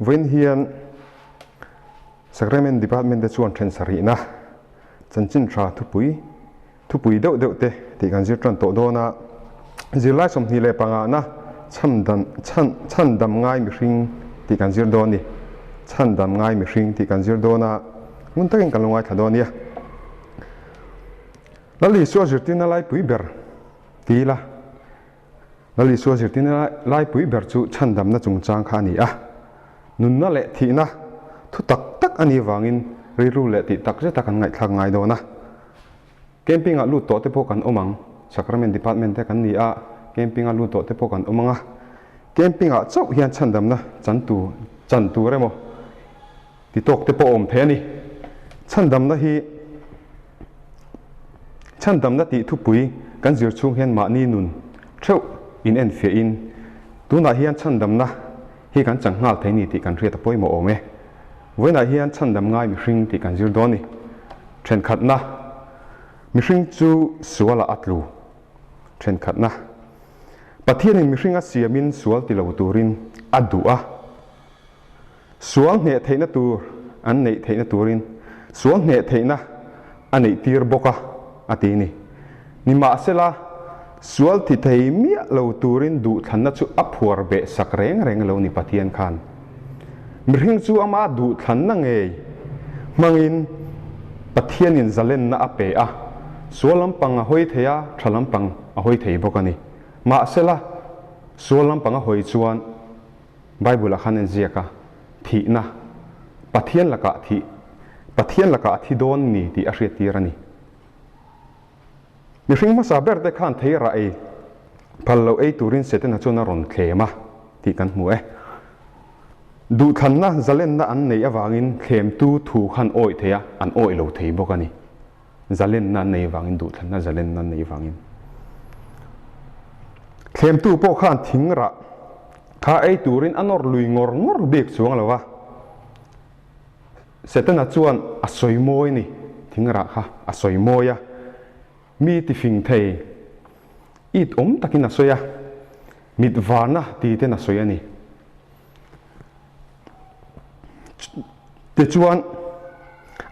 Vawiin hian Sacrament Department te chuan then sarihna chanchin tha thupui thupui deuh deuh te tih kan zir tan tawh dawn a. Zirlai 25 na chhandam chhan chhandam ngai mihring tih kan zir dawn a ni. Chhandam ngai mihring tih kan zir dawn a, ngun takin kan lo ngaithla dawn a nia. Lal Isua zirtirna laipui ber ti ila, Lal Isua zirtirna laipui ber chu chhandamna chungchang kha a ni a. Nunna leh thihna thu tak tak a nih vangin rilru leh tih tak zeta kan ngaihthlak ngai dawn a. Camping-ah lut tawh te pawh kan awm ang, Sacrament Department te kan ni a, camping-a lut tawh te pawh kan awm ang a. Camping-ah chauh hian chhandamna chan tur chan tur emaw ti tawk te pawh a awm thei a ni. Chhandamna hi Chhandamna tih thupui kan zir chhung hian mahni nun theuh in enfiahin tunah hian chhandamna hi kan chang nghal thei ni tih kan hriat a pawimawh awm e. Vawiinah hian chhandam ngai mihring tih kan zir dawn a ni. Thenkhatna, Mihring chu sualah a tlu. Thenkhatna, Pathianin mihring a siamin sual ti lo turin a duh a. Sual hneh theihna tur an neih theihna turin sual hneh theihna a neih tir bawk a, a ti ni. Nimahsela, sual thi thei miah lo turin duhthlanna chu a phuar beh sak reng reng lo ni Pathian khan. Mihring chu ama duhthlanna ngei hmangin Pathianin zalenna a pe a, sual lampang a hawi thei a, tha lampang a hawi thei bawk a ni. Mahsela, sual lampang a hawi chuan Bible-ah khan a inziak a, thihna, Pathian lakah thih, Pathian lakah a thi dawn ni tih a hriattir a ni. Mihring hmasa ber te khan thei rah ei phal lo ei turin Setana chuan a rawn thlem a tih kan hmu e. Duhthlanna, zalenna an neih avangin thlemtu thu khan awih thei a, an awih lo thei bawk a ni. Zalenna an neih avangin, duhthlanna zalenna an neih avangin. Thlemtu pawh khan thing rah kha ei turin a nawr lui ngawr ngawr bik chuang lo va. Setana chuan a sawi mawi ni, thing rah kha a sawi mawi a, mi ti fing thei it awm takin a sawi a, mit varna ti ten a sawi a ni. Tichuan,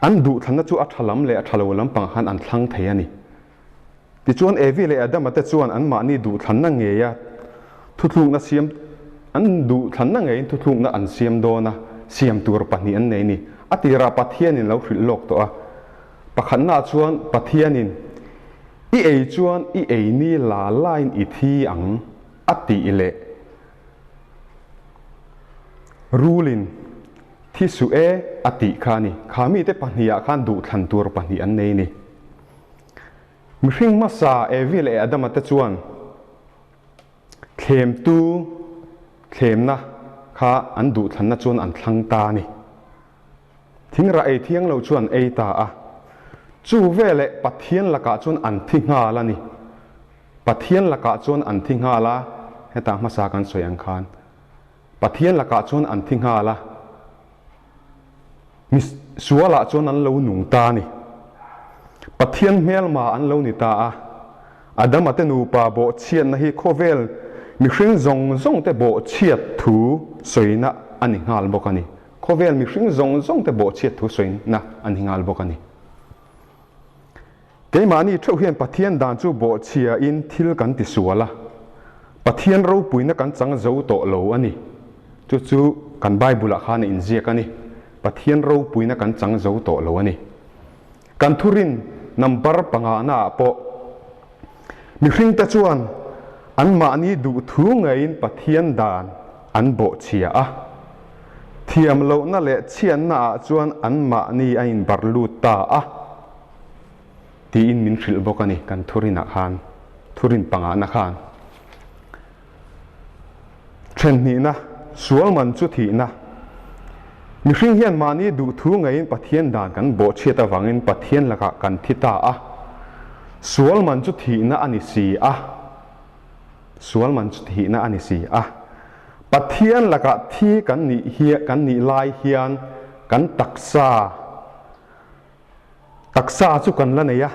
an duhthlanna chu a tha lam leh a tha lo lampang khan an thlang thei a ni. Tichuan, Evi leh Adama te chuan anmahni duhthlanna ngeia thuthlukna siam, an duhthlanna ngeiin thuthlukna an siam dawn a, siam tur pahnih an nei a ni. A tirah Pathianin lo hrilh lawk tawh a. Pakhatnaah chuan Pathianin, I ei chuan i ei ni la lain i thi ang, a tih leh. Rulin thi suh e a tih kha a ni. Kha mite pahnihah khan duhthlan tur pahnih an nei a ni. Mihring hmasa Evi leh Adama te chuan thlemtu thlemna kha an duhthlanna chuan an thlang ta a ni. Thingrah ei thiang lo chu an ei ta a. Chu veleh Pathian lakah chuan an thi nghal a ni. Pathian lakah chuan an thi nghal a, hetah hmasa kan sawi ang khan Pathian lakah chuan an thi nghal a, mi sualah chuan an lo nung ta a ni. Pathian hmelma an lo ni ta a, Adama te nupa bawhchhiatna hi khawvel mihring zawng zawng te bawhchhiat thu sawina a ni nghal bawk a ni. Khawvel mihring zawng zawng te bawhchhiat thu sawina a ni nghal bawk a ni. Keimahni theuh hian Pathian dan chu bawhchhiain thil kan ti sual a, Pathian ropuina kan chang zo tawh lo a ni. Chu chu kan Bible-ah khan a inziak a ni. Pathian ropuina kan chang zo tawh lo a ni. Kan thurin number pangahnaah pawh mihringte chuan anmahni duhthu ngeiin Pathian dan an bawhchhia a. Thiam lohna leh chhiatnaah chuan anmahni a inbar lut ta a tiin min hrilh bawk a ni kan thurinah khan, thurin pangahna khan. Thenhnihna, sual man chu thihna. Mihring hian mahni duhthu ngeiin Pathian dan kan bawhchhiat avangin Pathian lakah kan thi ta a. Sual man chu thihna a ni si a. Sual man chu thihna a ni si a. Pathian lakah thi kan nih hi kan nih lai hian kan taksa Taksa chu kan la nei a,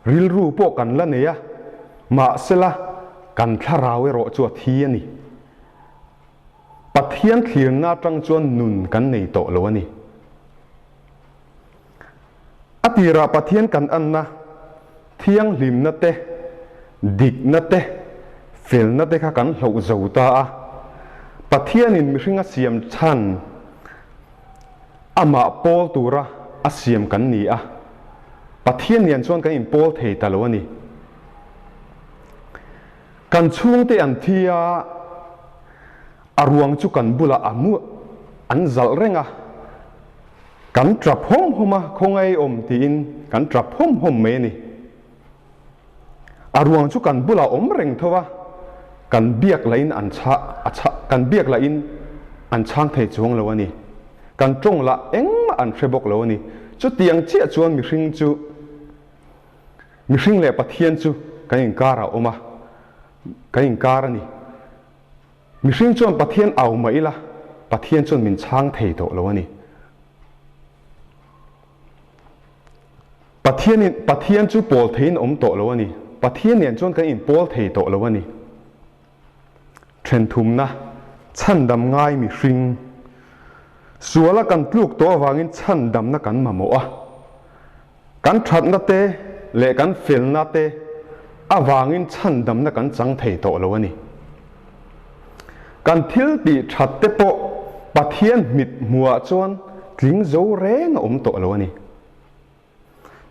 rilru pawh kan la nei a, mahsela kan thlarau erawh chu a thi a ni. Pathian thlirna atang chuan nun kan nei tawh lo a ni. A tirah Pathian kan anna, thianghlimna te, dikna te, felna te kha kan hloh zo ta a. Pathianin mihring a siam chhan amah pawl tura a siam kan ni a. Pathian nen chuan kan inpawl thei ta lo a ni. Kan chhungte an thi a, a ruang chu kan bulah a mu an zalh reng a. Kan tap hawm hawm a, khawngaih awm tiin kan tap hawm hawm mai a ni. A ruang chu kan bulah awm reng tho a, kan biak lahin an chha a chha kan biak lahin an chhang thei chuang lo a ni. Kan tawng lah engmah an hre bawk lo a ni. Chutiang chiah chuan mihring chu mihring leh Pathian chu kan inkar a awm a, kan inkar a ni. Mihring chuan Pathian au mah ila, Pathian chuan min chhang thei tawh lo a ni. Pathianin Pathian chu pawl theiin awm tawh lo a ni. Pathian nen chuan kan inpawl thei tawh lo a ni. Thenthumna, chhandam ngai mihring. Suala kan tluk tawh avangin chhandamna kan mamawh a. Kan thatna te leh kan felna te avangin chhandamna kan chang thei tawh lo a ni. Kan thil tih that te pawh Pathian hmit hmuhah chuan tling zo reng a awm tawh lo a ni.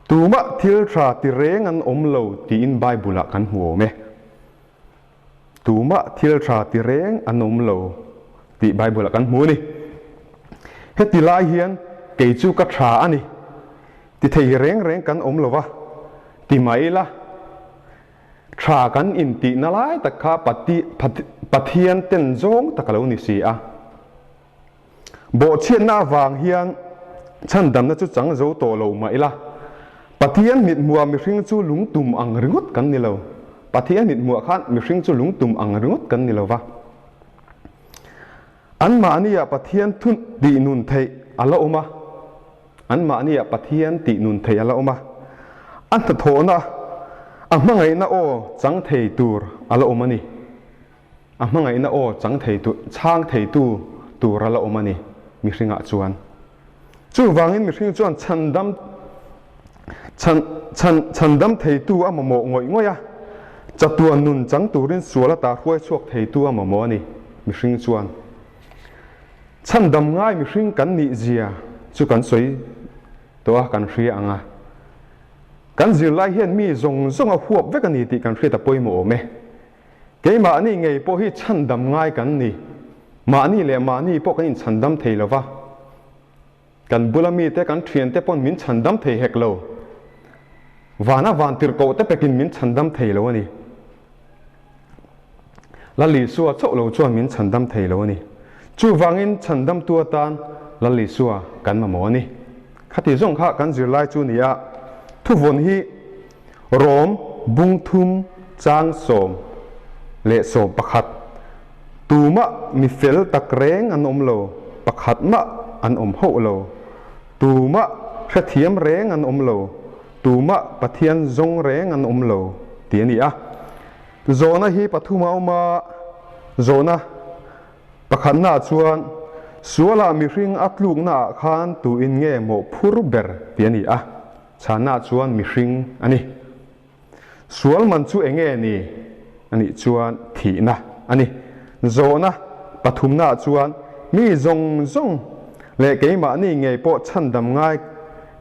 Tumah thil tha ti reng an awm lo tiin Bible-ah kan hmu awm e. Tumah thil tha ti reng an awm lo tih Bible-ah kan hmu a ni. Heti lai hian kei chu ka tha a ni ti thei reng reng kan awm lo va, ti mai ila tha kan intihna lai tak kha Pathian ten zawng tak a lo ni si a. Bawhchhiatna avang hian chhandamna chu chang zo tawh lo mah ila, Pathian mithmuah mihring chu lungtum ang ringawt kan ni lo. Pathian mithmuah khan mihring chu lungtum ang ringawt kan ni lo va. Anmahniah Pathian thu tih nun theih a la awm a. Anmahniah Pathian tih nun theih a la awm a. A hnathawhna, a hmangaihna aw chang thei tur a la awm a ni. A hmangaihna aw chang thei tu, chhang theitu tur a la awm a ni, mihringah chuan. Chuvangin mihring chuan chhandam, chhan, chhan, chhandam theitu a mamawh ngawih ngawih a, chatuan nun chang turin sual ata hruai chhuak theitu a mamawh a ni, mihring chuan. Chhandam ngai mihring kan nih zia chu kan sawi tawh a, kan hria ang a. Kan zirlai hian mi zawng zawng a huap vek a ni tih kan hriat a pawimawh awm e. Keimahni ngei pawh hi chhandam ngai kan ni. Mahni leh mahni pawh kan inchhandam thei lo va. Kan bula mite, kan thiante pawn min chhandam thei hek lo. Vana van tirhkoh te pekin min chhandam thei lo a ni. Lal Isua chauh lo chuan min chhandam thei lo a ni. Chuvangin chhandamtu atan Lal Isua kan mamawh a ni. Khati zawng kha kan zirlai chu ni a, thuvawn hi Rom bung thum chang 11. Tumah mi fel tak reng an awm lo, pakhat mah an awm hauh lo. Tumah hrethiam reng an awm lo, tumah Pathian zawng reng an awm lo, ti a ni a. Zawhna hi pathum a awm a, zawhna pakhatnaah chuan, Sualah mihring a tluknaah khan tuin nge mawhphur ber? ti a ni a. Chhanna chuan mihring a ni. Sual man chu eng nge ni? A nih chuan thihna a ni. Zawhna pathumnaah chuan mi zawng zawng leh keimahni ngei pawh chhandam ngai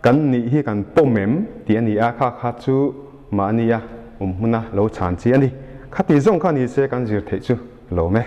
kan nih hi kan pawm em tih a ni a, kha kha chu mahnia awm hmuna lo chhan chi a ni. Khati zawng kha ni se kan zir theih chu lawm e.